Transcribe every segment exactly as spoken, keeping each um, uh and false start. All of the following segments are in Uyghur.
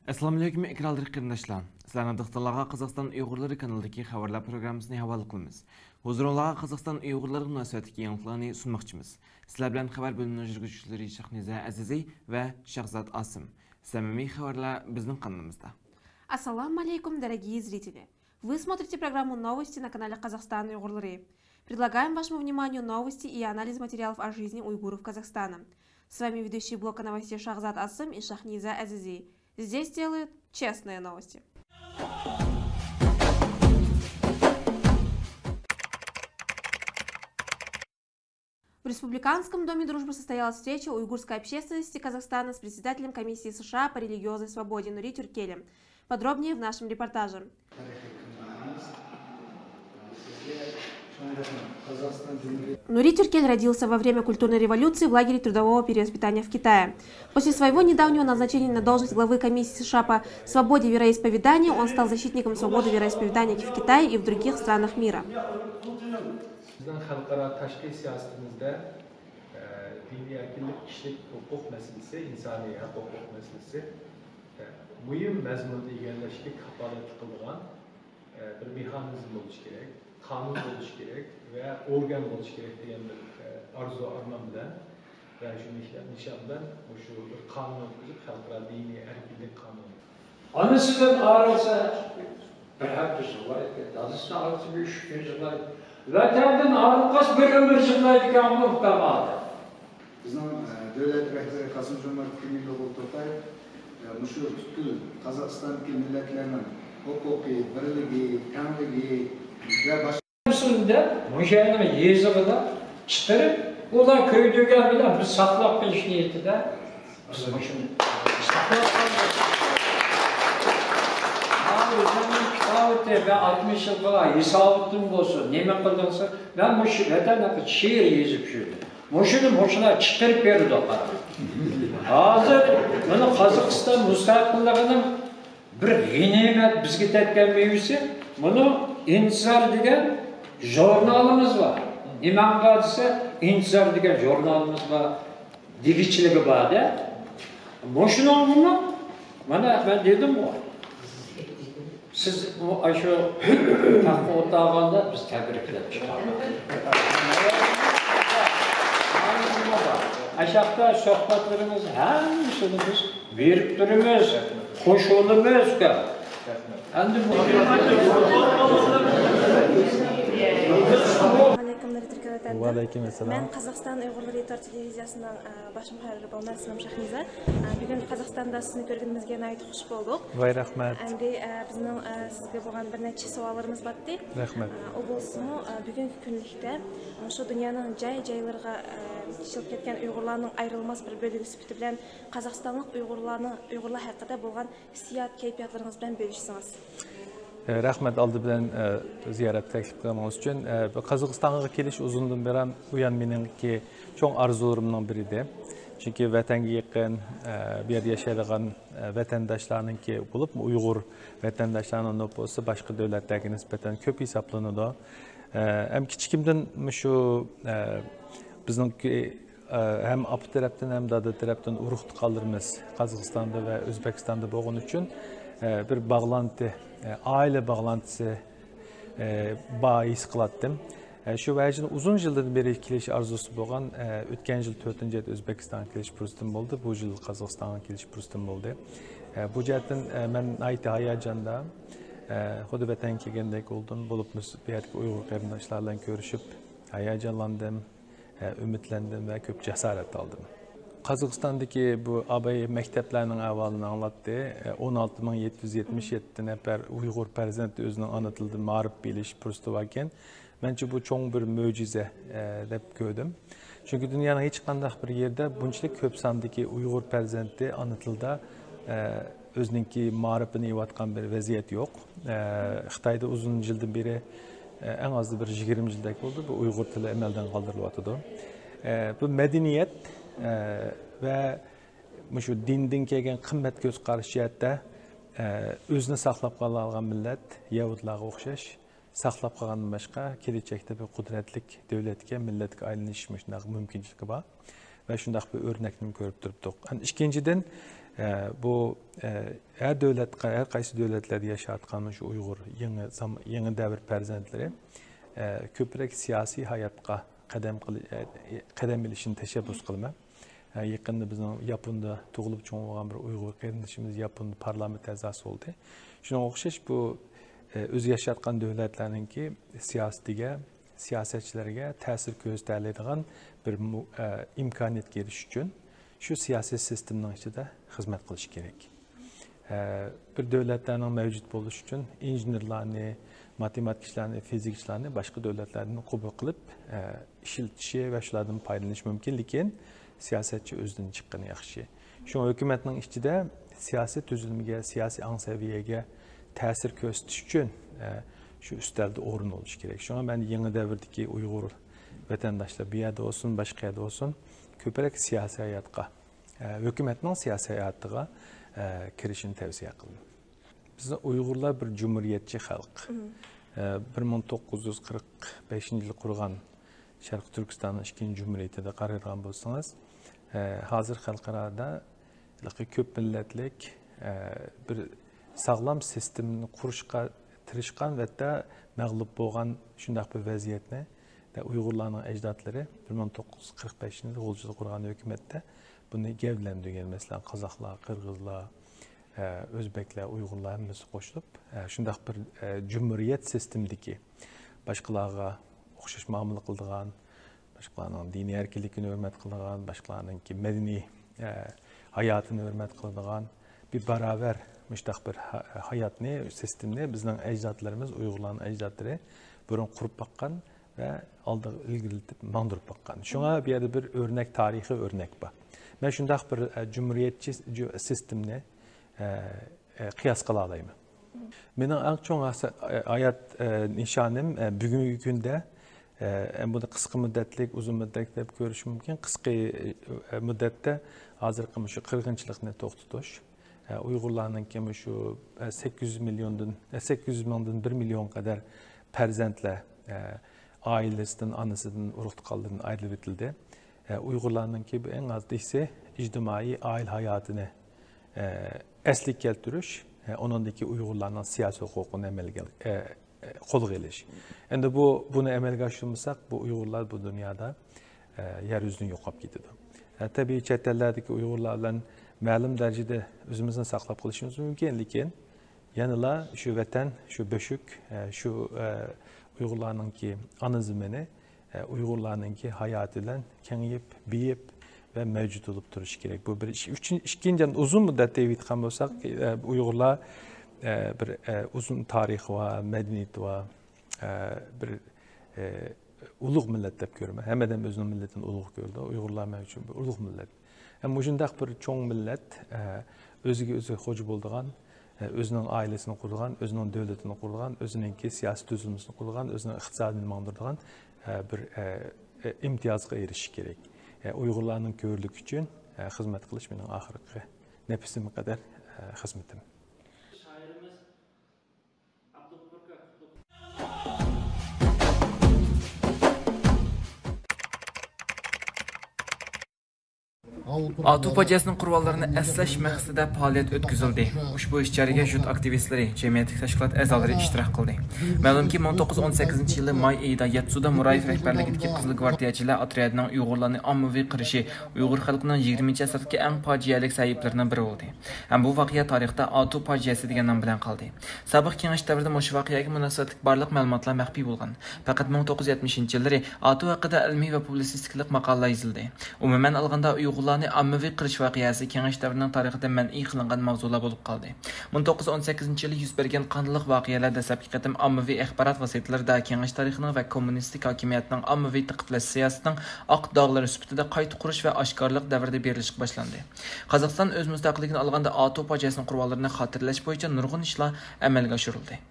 ئەسسالامۇئەلەيكۇم، ئىقرالدىرىك قېرىنداشلار. سىلەرنىڭ دىققىتىڭلارغا قازاقىستان ئۇيغۇرلىرى كانىلىدىكى خەۋەرلەر پروگراممىسىنى ھاۋالە قىلىمىز. ھۇزۇرۇڭلارغا قازاقىستان ئۇيغۇرلىرىغا مۇناسىۋەتلىك يېڭىلىقلارنى سۇنماقچىمىز. سىلەر بىلەن خەۋەر بۆلۈمىنىڭ يۈرگۈزگۈچىلىرى شاھنىزە ئەزىزى ۋە شاھزات ئاسىم. سەمىمىي خەۋەرلەر بىزنىڭ قانىلىمىزدا. Ассаламу алейкум, дорогие зрители! Вы смотрите программу «Новости» на канале «Казахстан Уйгурлары». Предлагаем вашему вниманию новости и анализ материалов о жизни уйгуров Казахстана. С вами ведущие блока новостей Шахзат Асым и Шахниза Азизи. Здесь делают честные новости. В Республиканском доме дружбы состоялась встреча уйгурской общественности Казахстана с председателем комиссии С Ш А по религиозной свободе Нури Тюркелем. Подробнее в нашем репортаже. Нури Тюркель родился во время культурной революции в лагере трудового перевоспитания в Китае. После своего недавнего назначения на должность главы комиссии С Ш А по свободе вероисповедания он стал защитником свободы вероисповедания в Китае и в других странах мира. بىزنىڭ خەلقئارا تاشقى سىياسىتىمىزدە، ئە، دىنىي ئەركىنلىك، كىشىلىك ھوقۇق مەسىلىسى، ئىنسانىي ھەق ھوقۇق مەسىلىسى، ئە، مۇھىم مەزمۇننى ئىگىلەشكە كاپالەتلىك قىلىدىغان، ئە، بىر مېخانىزم بولۇشى كېرەك، قانۇن بولۇشى كېرەك ۋە ئورگان بولۇشى كېرەك دېگەن بىر، ئە، ئارزۇ ئارمان بىلەن ۋە شۇ نىشان، نىشان بىلەن مۇشۇ بىر قانۇن ئۆتكۈزۈپ، خەلقئارا دىنىي ئەركىنلىك قانۇنى. ئانىسىدىن ئايرىلسا، بىر ھەپتە يىغلايدىكەن، دادىسىدىن ئايرىلسا، بىر ئۈچ كۈن يىغلايدۇ. ۋەتەندىن ئايرىلغاچ، بىر ئۆمۈر يىغلايدىكەن بۇ ئۇكام ئادەم. بىزنىڭ، ئە، دۆلەت رەھبىرى قاسىم جومارت كېمالئوغلى توقايېۋ، ئە، مۇشۇ پۈتكۈل قازاقىستاندىكى مىللەتلەرنىڭ ھوقۇقى، بىرلىكى، تەڭلىكى ۋە باشقا ئۇسۇلدا مۇشۇ يەرنىڭ يېزىقىدا چىقىرىپ، ئۇلار كۆيدۈرگەن بىلەن بىز ساقلاپ قېلىش نىيىتىدە بىز مۇشۇنى ساقلاپ قالدۇق. ماۋۇ ئۆزۈمنىڭ كىتابىتى، مەن ئاتمىش يىل بۇلار ھېسابىتىم بولسۇن، نېمە قىلدىڭىز؟ مەن مۇشۇ ۋەتەن ھەققىدە شېئىر يېزىپ يۈردۈم. مۇشۇنى مۇشۇلار چىقىرىپ بېرىدۇ، قاراڭ. ھازىر مانا قازاقىستان مۇستەقىللىقىنىڭ بىر غەنىيمەت بىزگە تەگكەن مېۋىسى، مۇنۇ ئىنتىزار دېگەن ژۇرنالىمىز بار. ئىمامغا دېسە، ئىنتىزار دېگەن ژۇرنالىمىز بار، دېگۈچىلىكى بار-دە. مۇشۇنىڭغىمۇ، مانا مەن دېدىمغۇ، سىز ئۇ، ئاشۇ تەختكە ئولتۇرغاندا بىز تەبرىكلەپ چىقارمىز. ئاشۇ ياقتا سۆھبەتلىرىمىز ھەممىسىنى بىز بېرىپ تۇرىمىز، قوشۇلىمىز. ئەمدى بۇ ئەلەيكۇم، نۇرى تۈركىي ۋەتەندىن. ۋەئەلەيكۇم ئەسسالام. مەن قازاقىستان ئۇيغۇرلىرى تور تېلېۋىزىيەسىنىڭ، ئە، باش مۇھەررىرى بولىمەن، ئىسمىم شاھنىزا. ئە، بۈگۈن قازاقىستاندا سىزنى كۆرگىنىمىزگە ناھايىتى خۇش بولدۇق. ۋاي، رەھمەت. ئەمدى، ئە، بىزنىڭ، ئە، سىزگە بولغان بىر نەچچە سوئاللىرىمىز بارتى. رەھمەت. ئە، ئۇ بولسىمۇ، ئە، بۈگۈنكى كۈنلۈكتە، ئە، شۇ دۇنيانىڭ جاي-جايلىرىغا، ئە، ئىشلەپ كەتكەن ئۇيغۇرلارنىڭ ئايرىلماس بىر بۆلىكى سۈپىتى بىلەن قازاقىستانلىق ئۇيغۇرلارنىڭ، ئۇيغۇرلار ھەققىدە بولغان ھېسسىيات، كەيپىياتلىرىڭىز بىلەن بۆلۈشسىڭىز. ئە، رەھمەت، ئالدى بىلەن، ئە، زىيارەت تەكلىپ قىلغىنىڭىز ئۈچۈن. ئە، قازاقىستانغا كېلىش ئۇزۇندىن بېرى بۇيان مېنىڭكى چوڭ ئارزۇلىرىمنىڭ بىرىدى. چۈنكى ۋەتەنگە يېقىن، ئە، بۇ يەردە ياشايدىغان، ئە، ۋەتەنداشلارنىڭكى، بولۇپمۇ ئۇيغۇر ۋەتەنداشلارنىڭ نوپۇسى باشقا دۆلەتلەرگە نىسبەتەن كۆپ ھېسابلىنىدۇ. ئە، ھەم كىچىكىمدىن مۇشۇ، ئە، بىزنىڭكى ئە، ھەم ئاپا تەرەپتىن، ھەم دادا تەرەپتىن ئۇرۇق-تۇغقانلىرىمىز قازاقىستاندا ۋە ئۆزبېكىستاندا بولغىنى ئۈچۈن، ئە، بىر باغلانتى، ئە، ئائىلە باغلانتىسى، ئە، بار ھېس قىلاتتىم. ئە، شۇ ۋەجىدىن ئۇزۇن يىلدىن بېرى كېلىش ئارزۇسى بولغان، ئە، ئۆتكەن يىل تۆتىنچى ئايدا ئۆزبېكىستانغا كېلىش پۇرسىتىم بولدى، بۇ يىل قازاقىستانغا كېلىش پۇرسىتىم بولدى. ئە، بۇ جەھەتتىن، ئە، مەن ناھايىتى ھاياجاندا، ئە، خۇددى ۋەتەنگە كەلگەندەك بولدۇم، بولۇپمۇ بۇ يەردىكى ئۇيغۇر قېرىنداشلار بىلەن كۆرۈشۈپ ھاياجانلاندىم. ئە، ئۈمىدلەندىم ۋە كۆپ جاسارەت ئالدىم. قازاقىستاندىكى بۇ ئاباي مەكتەپلەرنىڭ ئەھۋالىنى ئاڭلاتتى. ئە، ئون ئالتە مىڭ يەتتە يۈز يەتمىش يەتتە نەپەر ئۇيغۇر پەرزەنتى ئۆزىنىڭ ئانا تىلىدا مائارىپ ئېلىش پۇرسىتى باركەن. مەنچە بۇ چوڭ بىر مۆجىزە، ئە، دەپ كۆردۈم. چۈنكى دۇنيانىڭ ھېچقانداق بىر يېرىدە بۇنچىلىك كۆپ ساندىكى ئۇيغۇر پەرزەنتى ئانا تىلىدا، ئە، ئۆزىنىڭكى مائارىپىنى ئېلىۋاتقان بىر ۋەزىيەت يوق. ئە، خىتايدا ئۇزۇن يىلدىن بېرى، ئە، ئەڭ ئازدا بىر يىگىرمە يىلدەك بولدى، بۇ ئۇيغۇر تىلى ئەمەلدىن قالدۇرۇلۇۋاتىدۇ. ئە، بۇ مەدەنىيەت، ئە، ۋە مۇشۇ دىندىن كەلگەن قىممەت كۆز قارىشى جەھەتتە، ئە، ئۆزىنى ساقلاپ قالالىغان مىللەت يەھۇدلارغا ئوخشاش ساقلاپ قالغاندىن باشقا، كېلەچەكتە بىر قۇدرەتلىك دۆلەتكە، مىللەتكە ئايلىنىش مۇشۇنداق مۇمكىنچىلىكى بار. ۋە شۇنداق بىر ئۆرنەكنى كۆرۈپ تۇرۇپتۇق. ئەمدى ئىككىنچىدىن، ئە، بۇ، ئە، ھەر دۆلەت، ھەر قايسى دۆلەتلەردە ياشاۋاتقان شۇ ئۇيغۇر يېڭى زام-، يېڭى دەۋر پەرزەنتلىرى، ئە، كۆپرەك سىياسىي ھاياتقا قەدەم قىلى-، ئە، قەدەم ئېلىشىنى تەشەببۇس قىلىمەن. ئە، يېقىندا بىزنىڭ ياپوندا تۇغۇلۇپ چوڭ بولغان بىر ئۇيغۇر قېرىندىشىمىز ياپوندا پارلامېنت ئەزاسى بولدى. شۇنىڭغا ئوخشاش بۇ، ئە، ئۆزى ياشاۋاتقان دۆلەتلەرنىڭكى سىياسىتىگە، سىياسەتچىلەرگە تەسىر كۆرسىتەلەيدىغان بىر مۇ-، ئە، ئىمكانىيەتكە ئېرىشىش ئۈچۈن شۇ سىياسىي سىستېمىنىڭ ئىچىدە خىزمەت قىلىش كېرەك. ئە، بىر دۆلەتلەرنىڭ مەۋجۇت بولۇشى ئۈچۈن ئىنژېنېرلارنى، ماتېماتىكچىلارنى، فىزىكچىلارنى باشقا دۆلەتلەردىن قوبۇل قىلىپ، ئە، ئىشلىتىشى ۋە شۇلاردىن پايدىلىنىشى مۇمكىن، لېكىن سىياسەتچى ئۆزىدىن چىققىنى ياخشى. شۇڭا ھۆكۈمەتنىڭ ئىچىدە سىياسىي تۈزۈلمىگە، سىياسىي ئاڭ سەۋىيەگە تەسىر كۆرسىتىش ئۈچۈن، ئە، شۇ ئۈستەلدە ئورۇن بولۇشى كېرەك. شۇڭا مەن يېڭى دەۋردىكى ئۇيغۇر ۋەتەنداشلار بۇ يەردە بولسۇن، باشقا يەردە بولسۇن، كۆپرەك سىياسىي ھاياتقا، ئە، ھۆكۈمەتنىڭ سىياسىي ھاياتىغا، ئە، كىرىشىنى تەۋسىيە قىلىمەن. بىز ئۇيغۇرلار بىر جۇمھۇرىيەتچى خەلق. ئە، بىر مىڭ توققۇز يۈز قىرىق بەشىنچى يىلى قۇرغان شەرقىي تۈركىستاننىڭ ئىككىنچى جۇمھۇرىيىتىدە قارايدىغان بولسىڭىز، ئە، ھازىر خەلقئارادا ھېلىقى كۆپ مىللەتلىك، ئە، بىر ساغلام سىستېمىنى قۇرۇشقا تىرىشقان ۋە مەغلۇپ بولغان شۇنداق بىر ۋەزىيەتنى، ئۇيغۇرلارنىڭ ئەجدادلىرى بىر مىڭ توققۇز يۈز قىرىق بەشىنچى يىلى غۇلجىدا قۇرغان ھۆكۈمەتتە بۇنى گەۋدىلەندۈرگەن. مەسىلەن، قازاقلار، قىرغىزلار، ئە، ئۆزبەكلەر، ئۇيغۇرلار ھەممىسى قوشۇلۇپ، ئە، شۇنداق بىر، ئە، جۇمھۇرىيەت سىستېمىدىكى باشقىلارغا ئوخشاش مۇئامىلە قىلىدىغان، باشقىلارنىڭ دىنىي ئەركىنلىكىنى ھۆرمەت قىلىدىغان، باشقىلارنىڭكى مەدەنىي، ئە، ھاياتىنى ھۆرمەت قىلىدىغان بىر باراۋەر مۇشۇنداق بىر ھا-، ھاياتنى، سىستېمىنى بىزنىڭ ئەجدادلىرىمىز، ئۇيغۇرلارنىڭ ئەجدادلىرى بۇرۇن قۇرۇپ باققان ۋە ئالدىغا ئىلگىرىلىتىپ ماڭدۇرۇپ باققان. شۇڭا بۇ يەردە بىر ئۆرنەك، تارىخىي ئۆرنەك بار. مەن شۇنداق بىر، ئە، جۇمھۇرىيەتچى جۇ-، سىستېمىنى، ئە، ئە، قىياس قىلالايمەن. مېنىڭ ئەڭ چوڭ ھاسا-، ئە، ھايات، ئە، نىشانىم، ئە، بۈگۈنكى كۈندە، ئە، بۇنى قىسقا مۇددەتلىك، ئۇزۇن مۇددەتلىك دەپ كۆرۈشۈم مۇمكىن. قىسقا، ئە، مۇددەتتە ھازىرقى مۇشۇ قىرغىنچىلىقنى توختىتىش، ئە، ئۇيغۇرلارنىڭكى مۇشۇ، ئە، سەككىز يۈز مىليوندىن، ئە، سەككىز يۈز مىڭدىن بىر مىليون قەدەر پەرزەنتلەر، ئە، ئائىلىسىدىن، ئانىسىدىن، ئۇرۇق-تۇغقانلىرىدىن ئايرىلىۋېتىلدى. ئە، ئۇيغۇرلارنىڭكى بۇ ئەڭ ئاز دېسە ئىجتىمائىي ئائىلە ھاياتىنى، ئە، ئەسلىگە كەلتۈرۈش، ئە، ئۇنىڭدىكى ئۇيغۇرلارنىڭ سىياسىي ھوقۇقىنى ئەمەلگە، ئە، ئە، قولغا ئېلىش. ئەمدى بۇ، بۇنى ئەمەلگە ئاشۇرمىساق، بۇ ئۇيغۇرلار بۇ دۇنيادا، ئە، يەر يۈزىدىن يوقاپ كېتىدۇ. ئە، تەبىئىي چەت ئەللەردىكى ئۇيغۇرلار بىلەن مەلۇم دەرىجىدە ئۆزىمىزنى ساقلاپ قېلىشىمىز مۇمكىن، لېكىن يەنىلا شۇ ۋەتەن، شۇ بۆشۈك، ئە، شۇ، ئە، ئۇيغۇرلارنىڭكى ئانا زېمىنى، ئە، ئۇيغۇرلارنىڭكى ھاياتى بىلەن كېڭىيىپ، بېيىپ ۋە مەۋجۇت بولۇپ تۇرۇشى كېرەك. بۇ بىر ئىش. ئۈچىن-، ئىككىنچىدىن، ئۇزۇن مۇددەتتە ئېيتقان بولساق، ئە، ئۇيغۇرلار، ئە، بىر، ئە، ئۇزۇن تارىخى بار، مەدەنىيىتى بار، ئە، بىر، ئە، ئۇلۇغ مىللەت دەپ كۆرىمەن. ھەممە ئادەم ئۆزىنىڭ مىللىتىنى ئۇلۇغ كۆرىدۇ. ئۇيغۇرلار مەن ئۈچۈن بىر ئۇلۇغ مىللەت. ھەم مۇشۇنداق بىر چوڭ مىللەت، ئە، ئۆزىگە ئۆزى خوجا بولىدىغان، ئە، ئۆزىنىڭ ئائىلىسىنى قۇرىدىغان، ئۆزىنىڭ دۆلىتىنى قۇرىدىغان، ئۆزىنىڭكى سىياسىي تۈزۈلمىسىنى قۇرىدىغان، ئۆزىنىڭ ئىقتىسادىنى ماڭدۇرىدىغان، ئە، بىر، ئە، ئە، ئىمتىيازغا ئېرىشىش كېرەك. ئە، ئۇيغۇرلارنىڭ كۆرلۈكى ئۈچۈن، ئە، خىزمەت قىلىش مېنىڭ ئاخىرقى نەپىسىمگە قەدەر، ئە، خىزمىتىم. ئاتۇ پاجىئەسىنىڭ قۇربانلىرىنى ئەسلەش مەقسىتىدە پائالىيەت ئۆتكۈزۈلدى. ئۇشبۇ ئىش چارىگە يۇرت ئاكتىۋىستلىرى، جەمئىيەتلىك تەشكىلات ئەزالىرى ئىشتىراك قىلدى. مەلۇمكى، مىڭ توققۇز يۈز ئون سەككىزىنچى يىلى ماي ئېيىدا يەتسۇدا مۇرايېف رەھبەرلىكىدىكى قىزىل گۋاردىيەچىلەر ئوتريادىنىڭ ئۇيغۇرلارنى ئاممىۋى قىرىشى ئۇيغۇر خەلقىنىڭ يىگىرمىنچى ئەسىردىكى ئەڭ پاجىئەلىك سەھىپىلىرىنىڭ بىرى بولدى. ھەم بۇ ۋەقە تارىختا ئاتۇ پاجىئەسى دېگەن نام بىلەن قالدى. سابىق كېڭەش دەۋرىدە مۇشۇ ۋەقەگە مۇناسىۋەتلىك بارلىق مەلۇماتلار مەخپىي بولغان. پەقەت مىڭ توققۇز يۈز يەتمىشىنچى يىللىرى ئاتۇ ھەققىدە ئىلمىي ۋە پۇبلىتسىستىكىلىق ماقالىلەر يېزىلدى. ئومۇمەن ئالغاندا، ئۇيغۇرلارنى ئاممىۋى قىرىش ۋەقەسى كېڭەش دەۋرىنىڭ تارىخىدا مەنئى قىلىنغان ماۋزۇلار بولۇپ قالدى. مىڭ توققۇز يۈز ئون سەككىزىنچى يىلى يۈز بەرگەن قاندىللىق ۋەقەلەر دەسلەپكى قېتىم ئاممىۋى ئاخبارات ۋاسىتىلىرىدا كېڭەش تارىخىنىڭ ۋە كوممۇنىستىك ھاكىمىيەتنىڭ ئاممىۋى تىقىپلەش سىياسىتىنىڭ ئاق داغلىرى سۈپىتىدە قايتا قۇرۇش ۋە ئاشكارىلىق دەۋرىدە بېرىلىشقا باشلاندى. قازاقىستان ئۆز مۇستەقىللىكىنى ئالغاندا ئاتۇ پاجىئەسىنىڭ قۇربانلىرىنى خاتىرىلەش بويىچە نۇرغۇن ئىشلار ئەمەلگە ئاشۇرۇلدى.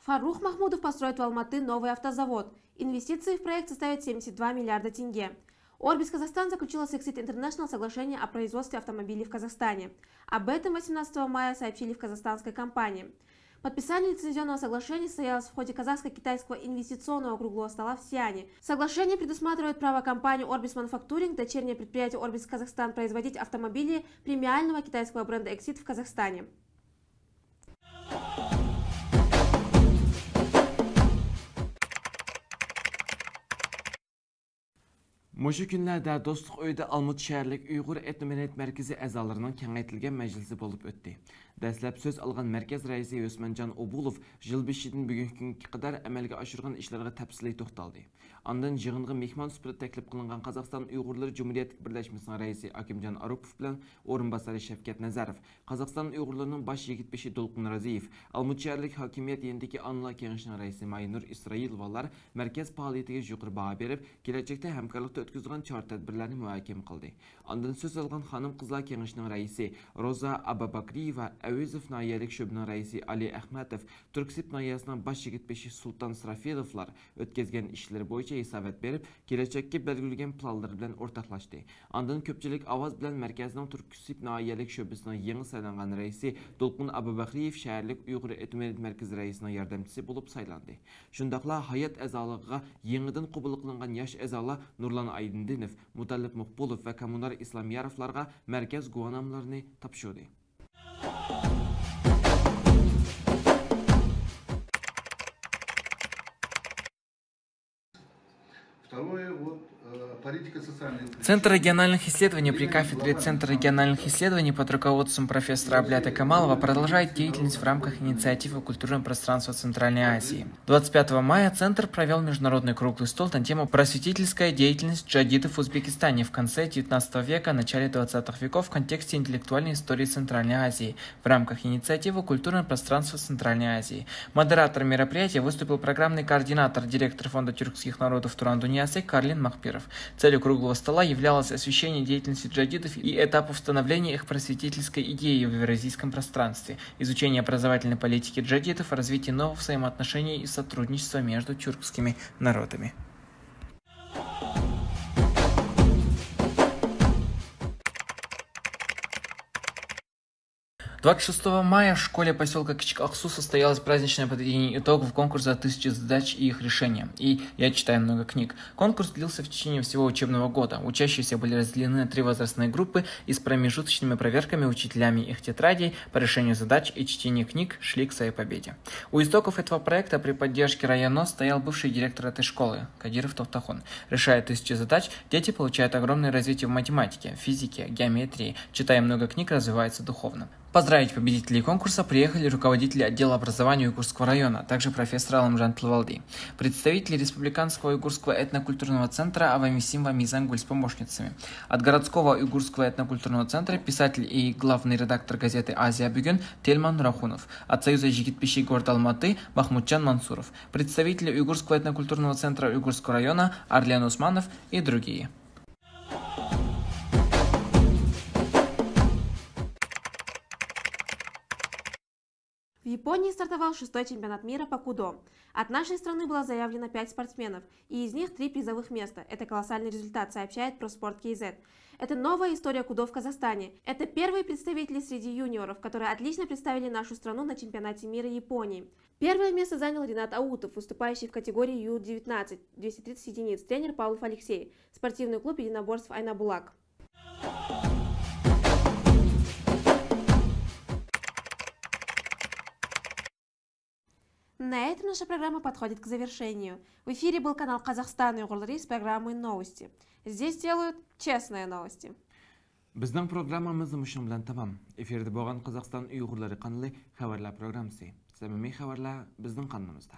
Фарух Махмудов построит в Алматы новый автозавод. Инвестиции в проект составят семьдесят два миллиарда тенге. Orbis Kazakhstan заключила с Exit International соглашение о производстве автомобилей в Казахстане. Об этом восемнадцатого мая сообщили в казахстанской компании. Подписание лицензионного соглашения состоялось в ходе казахско-китайского инвестиционного круглого стола в Сиане. Соглашение предусматривает право компании Orbis Manufacturing, дочернее предприятие Orbis Kazakhstan, производить автомобили премиального китайского бренда Exit в Казахстане. مۇشۇ كۈنلەردە دوستلۇق ئۆيىدە ئالمۇتا شەھەرلىك ئۇيغۇر ئېتنومەدەنىيەت مەركىزى ئەزالىرىنىڭ كېڭەيتىلگەن مەجلىسى بولۇپ ئۆتتى. دەسلەپ سۆز ئالغان مەركەز رەئىسى ھۆسمانجان ئوبۇلوف يىل بېشىدىن بۈگۈنكى كۈنگە قەدەر ئەمەلگە ئاشۇرغان ئىشلارغا تەپسىلىي توختالدى. ئاندىن يىغىنغا مېھمان سۈپىتىدە تەكلىپ قىلىنغان قازاقىستان ئۇيغۇرلىرى جۇمھۇرىيەتلىك بىرلەشمىسىنىڭ رەئىسى ئاكىمجان ئاروپوف بىلەن ئورۇنباسارى شەۋكەت نەزەروف، قازاقىستان ئۇيغۇرلىرىنىڭ باش يىگىت بېشى دولقۇن رازىيېف، ئالمۇتا شەھەرلىك ھاكىمىيەت يېنىدىكى ئانىلار كېڭىشىنىڭ رەئىسى ماينۇر ئىسرائىلوۋالار مەركەز پائالىيىتىگە يۇقىرى باھا بېرىپ، كېلەچەكتە ھەمكارلىقتا ئۆتكۈزىدىغان چارە-تەدبىرلەرنى مۇھاكىمە قىلدى. ئاندىن سۆز ئالغان خانىم-قىزلار كېڭىشىنىڭ رەئىسى روزا ئاباباكرىيېۋا، ئەۋېزوف ناھىيەلىك شۆبىنىڭ رەئىسى ئالى ئەخمەتوف، تۈركسىب ناھىيەسىنىڭ باش يىگىت بېشى سۇلتان سىرافىلوفلار ئۆتكۈزگەن ئىشلىرى بويىچە ھېسابات بېرىپ، كېلەچەككە بەلگىلىگەن پىلانلىرى بىلەن ئورتاقلاشتى. ئاندىن كۆپچىلىك ئاۋاز بىلەن مەركەزنىڭ تۈركسىب ناھىيەلىك شۆبىسىنىڭ يېڭى سايلانغان رەئىسى دولقۇن ئاباباخرىيېف شەھەرلىك ئۇيغۇر ئېتنومەدەنىيەت مەركىزى رەئىسىنىڭ ياردەمچىسى بولۇپ سايلاندى. شۇنداقلا ھايات ئەزالىقىغا يېڭىدىن قوبۇل قىلىنغان ياش ئەزالار نۇرلان ئايدىندىنوف، مۇتەللىپ مۇقبۇلوف ۋە كامۇنار ئىسلامياروفلارغا مەركەز گۇۋاھنامىلىرىنى تاپشۇردى. Второе, вот, э, политика социальной... Центр региональных исследований при кафедре Центра региональных исследований под руководством профессора Аблята Камалова продолжает деятельность в рамках инициативы «Культурное пространство Центральной Азии». Двадцать пятого мая Центр провёл международный круглый стол на тему «Просветительская деятельность джадидов в Узбекистане в конце девятнадцатого века, начале двадцатых веков в контексте интеллектуальной истории Центральной Азии» в рамках инициативы «Культурное пространство Центральной Азии». Модератором мероприятия выступил программный координатор, директор Фонда тюркских народов Туран Дуньясы Карлин Махпиров. Целью круглого стола являлось освещение деятельности джадидов и этапов становления их просветительской идеи в евразийском пространстве, изучение образовательной политики джадидов, развитие новых взаимоотношений и сотрудничества между тюркскими народами. Двадцать шестого мая в школе посёлка Кичик Аксу состоялось праздничное подведение итогов конкурса «Тысяча задач и их решения» и «Я читаю много книг». Конкурс длился в течение всего учебного года. Учащиеся были разделены на три возрастные группы и с промежуточными проверками учителями их тетрадей по решению задач и чтению книг шли к своей победе. У истоков этого проекта при поддержке района стоял бывший директор этой школы Кадиров Тохтахон. Решая тысячи задач, дети получают огромное развитие в математике, физике, геометрии, читая много книг, развиваются духовно. Поздравить победителей конкурса приехали руководители отдела образования Уйгурского района, а также профессор Аламжан Тылвалды, представители Республиканского уйгурского этнокультурного центра Авамисим Вамизангуль с помощницами. От городского уйгурского этнокультурного центра писатель и главный редактор газеты «Азия Бюгюн» Тельман Рахунов, от Союза «Жигит Пищи» города Алматы Махмудчан Мансуров, представители Уйгурского этнокультурного центра Уйгурского района Арлен Усманов и другие. В Японии стартовал шестой чемпионат мира по кудо. От нашей страны было заявлено пять спортсменов, и из них три призовых места. Это колоссальный результат, сообщает Проспорт кей зет. Это новая история кудо в Казахстане. Это первые представители среди юниоров, которые отлично представили нашу страну на чемпионате мира Японии. Первое место занял Ринат Аутов, выступающий в категории ю девятнадцать, двести тридцать единиц, тренер Павлов Алексей, спортивный клуб единоборств «Айнабулак». На этом наша программа подходит к завершению. В эфире был канал «Казахстан Уйгурлары» с программой «Новости». Здесь делают честные новости. بىزنىڭ پروگراممىمىز مۇشۇنىڭ بىلەن تامام. ئېفىردا بولغان قازاقىستان ئۇيغۇرلىرى قانىلى خەۋەرلەر پروگراممىسى. سەمىمىي خەۋەرلەر بىزنىڭ قانىلىمىزدا.